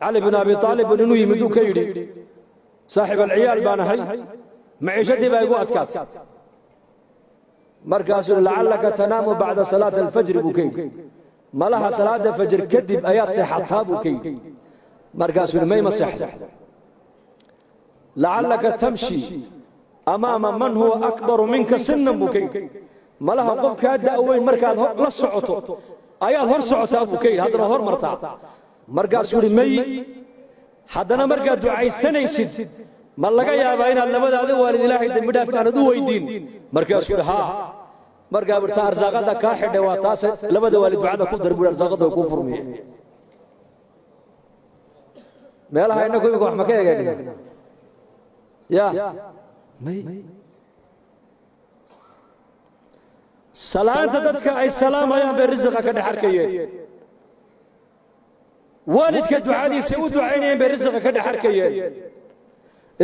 Cali bin Abi Aalib buu inuu yimid uu ka yidhi: "Saaxib alciyaal baan ahay, maciishadii baa igu adkaatay." Markaasuu "Lacallaka tanaamu bacda salaati alfajri" buu ka yidhi. "Malaha salaada fajr kadib ayaad seexataa?" buu ka yidhi. Markaasuu yidhi: "Mayma seexdo." "Lacallaka tamshi amaama man huwa akbaru minka sinan" buu ka yidhi. "Malaha qof kaa da'weyn markaad la socoto ayaad hor socotaa?" buu ka yidhi. "Haddana hor martaa?" Markaasuu yidhi: "May." "Haddana markaad ducaysanaysid, ma laga yaabaa inaad labadaada waalid Ilaahay dembi dhaaf aanad u weydiin?" Markaasuu yidhi: "Haa." Markaa burta arsaaqada kaa xidhay waa taas, labada waalid ducada ku dar, buuri, arsaaqada way kuu furmiye. Meelaha innagu imika wax ma ka egeegna ya may. Salaanta dadka ay salaamayaan bay risiqa ka dhex arkayeen. Waalidka ducadiisa u ducaynayeen bay risiqa ka dhex arkayeen.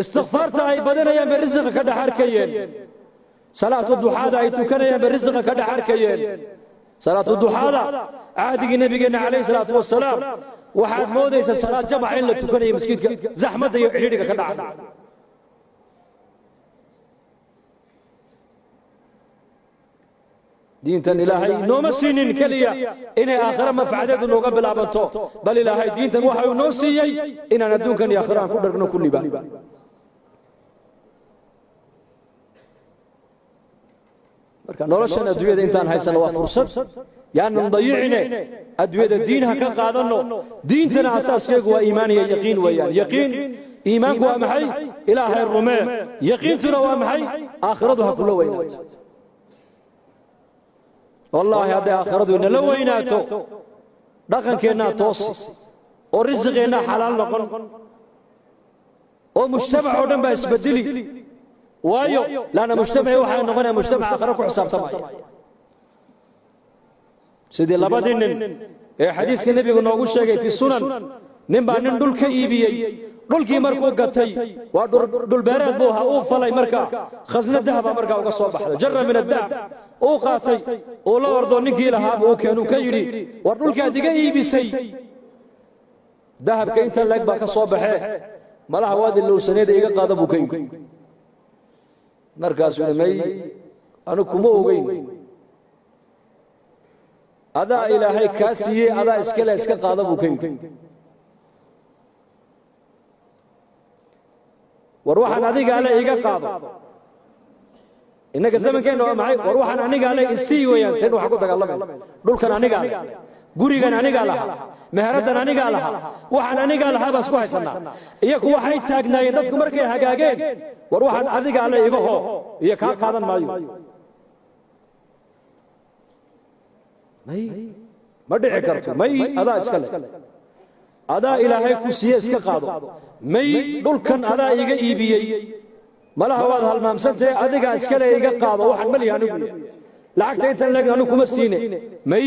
Istikfaarta ay badanayaan bay risiqa ka dhex arkayeen. Salaatu duxaada ay tukanayaan bay risiqa ka dhex arkayeen. Salaatu duxaada cahdigii nabigeenna calayhi salaatu wasalaam waxaad moodaysaa salaad jamaca in la tukanayo, maskiidka zaxmadda iyo cidhiidhiga ka dhacay. Diintan Ilaahay nooma siinin keliya inay aakhiro manfacadeedu nooga bilaabanto, bal Ilaahay diintan waxa uu noo siiyey inaan adduunkan iyo aakhiro aan ku dhargno kulliba. Marka noloshan adduunyada intaan haysano waa fursad, yaanan dayicine. Adduunyada diin ha ka qaadanno. Diintana asaaskeegu waa iimaan iyo yaqiin weeyaan. Yaqiin, iimaanku waa maxay? Ilaahay rumee. Yaqiintuna waa maxay? Aakhiradu ha kula weynaato. Wallaahi hadday aakhiradu inala weynaato, dhaqankeennaa toosi oo risiqeennaa xalaal noqon oo mujtamac oo dhan baa isbedeli. Waayo, laanna mujtamaci waxaa noqonaya mujtamac aakhiro ku xisaabtamaya, sidii labadii nin ee xadiiska nebigu noogu sheegay fi sunan. Nin baa nin dhul ka iibiyey. Dhulkii markuu gatay, waa dhulbeereed buu ahaa, uu falay. Markaa khasna dahaba markaa uga soo baxday, jara min adahab uu qaatay, uu la ordo ninkii lahaa buu u keenuu ka yidhi: "War dhulkaad iga iibisay dahabka inta leeg baa ka soo baxee, malaha waad ilowsaneeda, iga qaada," buu ka yidhi. Markaasuu yidhi: "May, anigu kuma ogeyn, adaa Ilaahay kaa siiyey, adaa iskale, iska qaada," buu ka yidhi. "War waxaan adigaa le iga qaado." Innaga zamankeenna waa maxay? "War waxaan anigaa le isii" weeyaan. Teen waxaan ku dagaalamay: dhulkan anigaa le, gurigan anigaa lahaa, meheraddan anigaa lahaa, waxaan anigaa lahaa baa isku haysannaa. Iyaku waxay taagnaayeen dadku markay hagaageen: "War waxaan adigaa le iga hoo iyo kaa qaadan maayo." May, ma dhici karto. "May, adaa iska le, adaa Ilaahay ku siiye, iska qaado." "May, dhulkan adaa iga iibiyey, malaha waad halmaamsantahe, adigaa iskale, iga qaado, waxaan malihi anigu, lacagta intan leeg anigu kuma siine." May.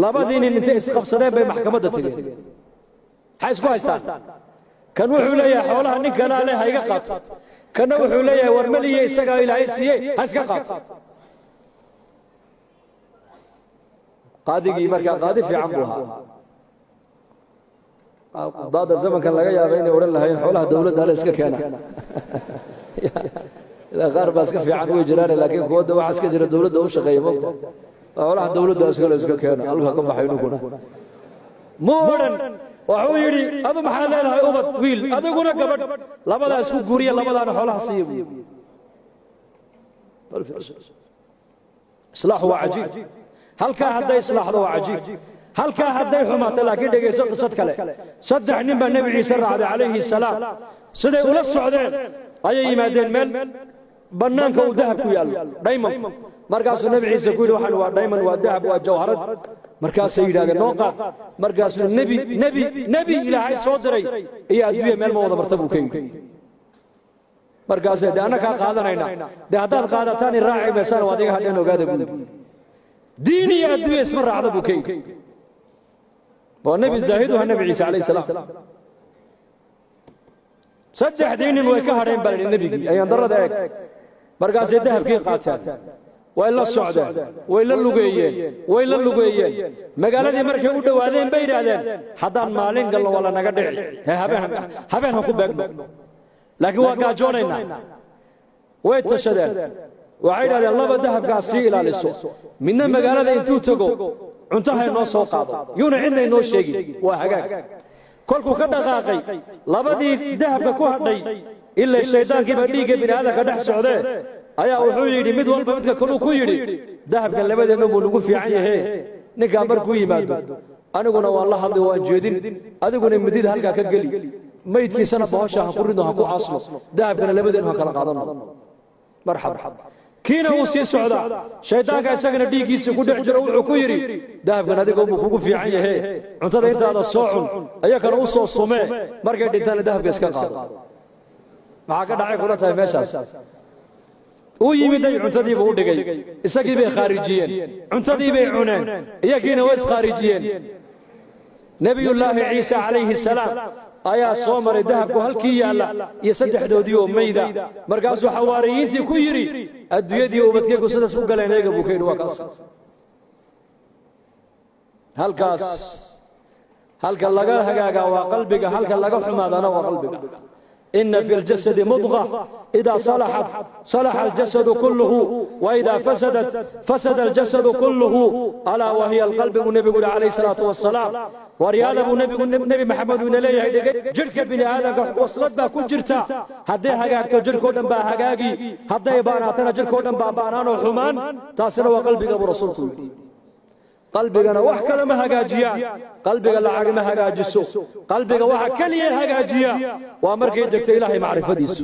Labadii nin intay isqabsadeen bay maxkamadda tegeen. Maxay isku haystaan? Kan wuxuu leeyahay xoolaha nin kalaa leh, ha iga qaato. Kanna wuxuu leeyahay war maliye, isagaa Ilaahay siiyey, ha iska qaato. Qaadigii markaa qaadi fiican buu ahaa. Qudaada zamankan laga yaaba inay odhan lahaayeen xoolaha dawladda ale iska keena. Ilaa qaar baa iska fiican way jiraan, laakiin kuwadda waxaa iska jira dawladda u shaqeeya moogta, xoolaha dawladda iskale iska keena, alka ka baxay ninkuna mu odhan. Wuxuu yidhi: "Adu maxaad leedahay?" "Ubad, wiil." "Adiguna?" "Gabadh." "Labadaa isku guuriya, labadaana xoolaha siiya," buu. Islaaxu waa cajiib. Halkaa hadday islaaxdo waa cajiib, halkaa hadday xumaato laakiin. Dhegayso qisad kale. Saddex nin baa Nebi Ciise raacday calayhi salaam. Siday ula socdeen ayay yimaadeen meel bannaanka uu dahab ku yaallo, dhaymanku. Markaasuu Nebi Ciise ku yidhi: "Waxaan waa dhayman, waa dahab, waa jawharad." Markaasay yidhahdeen: "Noo qaad." Markaasuu nebi nebi nebi Ilaahay soo diray iyo adduunya meel ma wada marta, buu ka yidhi. Markaasay de anna kaa qaadanayna. "Dee haddaad qaadataan i raaci maysaan, waad iga hadheen, ogaada," buu yidhi. Diin iyo adduunya isma raacda, buu ka yidhi. Waa nebi zaahiduha Nebi Ciise calayhi salaam. Saddexdii nin way ka hadheen baa lidhi nebigii, ayaan darrada eeg. Markaasay dahabkii qaateen. Way la socdeen, way la lugeeyeen, way la lugeeyeen. Magaaladii markay u dhowaadeen bay yidhaahdeen, haddaan maalin galno waa lanaga dhici, hee habeen habeen ha ku beegno, laakiin waa gaajoonaynaa. Way tashadeen, waxay yidhahdeen, laba dahabkaas sii ilaaliso, midna magaalada intuu tego cunto ha inoo soo qaado, yuuna cidna inoo sheegin. Waa hagaag. Kolkuu ka dhaqaaqay, labadii dahabka ku hadhay, ilaa shayddaankiiba dhiigga bini aadamka dhex socdee, ayaa wuxuu yidhi mid walba midka kaluu ku yidhi, dahabkan labadeennu buu nagu fiican yahe, ninkaa markuu yimaado aniguna waan la hadlay, waan jeedin, adiguna midida halkaa ka geli, maydkiisana bohosha ha ku ridno, ha ku aasno, dahabkana labadeennu ha kala qaadanno. Marxab. Kiina wuu sii socdaa, shayddaanka isagana dhiiggiisii ku dhex jiro wuxuu ku yidhi, dahabkan adiga unbuu kugu fiican yahe, cuntada intaada soo cun, ayakana u soo sumee, markay dhintaana dahabka iska qaado. Maxaa ka dhacay kula tahay meeshaas? Uu yimiday, cuntadiibuu u dhigay, isagii bay khaarijiyeen, cuntadii bay cuneen, iyagiina way iskhaarijiyeen. Nebiyullaahi Ciise calayhi salaam ayaa soo maray dahabku halkii yaalla iyo saddexdoodii oo mayda. Markaasuu xawaariyiintii ku yidhi, adduunyadii ubadkeygu sidaas u galeen eega, buu ka yidhi. Waa kaas halkaas. Halka laga hagaagaa waa qalbiga, halka laga xumaadana waa qalbiga. إن في الجسد مضغة إذا صلحت صلح الجسد كله وإذا فسدت فسد الجسد كله ألا وهي القلب. النبي عليه الصلاة والسلام waryaada buu nebigu, Nebi Maxamed uu ina leeyahay, jidhka bini aadamka waslad baa ku jirta. Hadday hagaagto jidhkao dhan baa hagaagi, hadday baanaatana jidhkao dhan baa baanaanoo xumaan. Taasina waa qalbiga, buu rasuulku yidhi. Qalbigana wax kale ma hagaajiyaan, qalbiga lacag ma hagaajiso. Qalbiga waxa keliya hagaajiya waa markay degto Ilaahay macrifadiisu.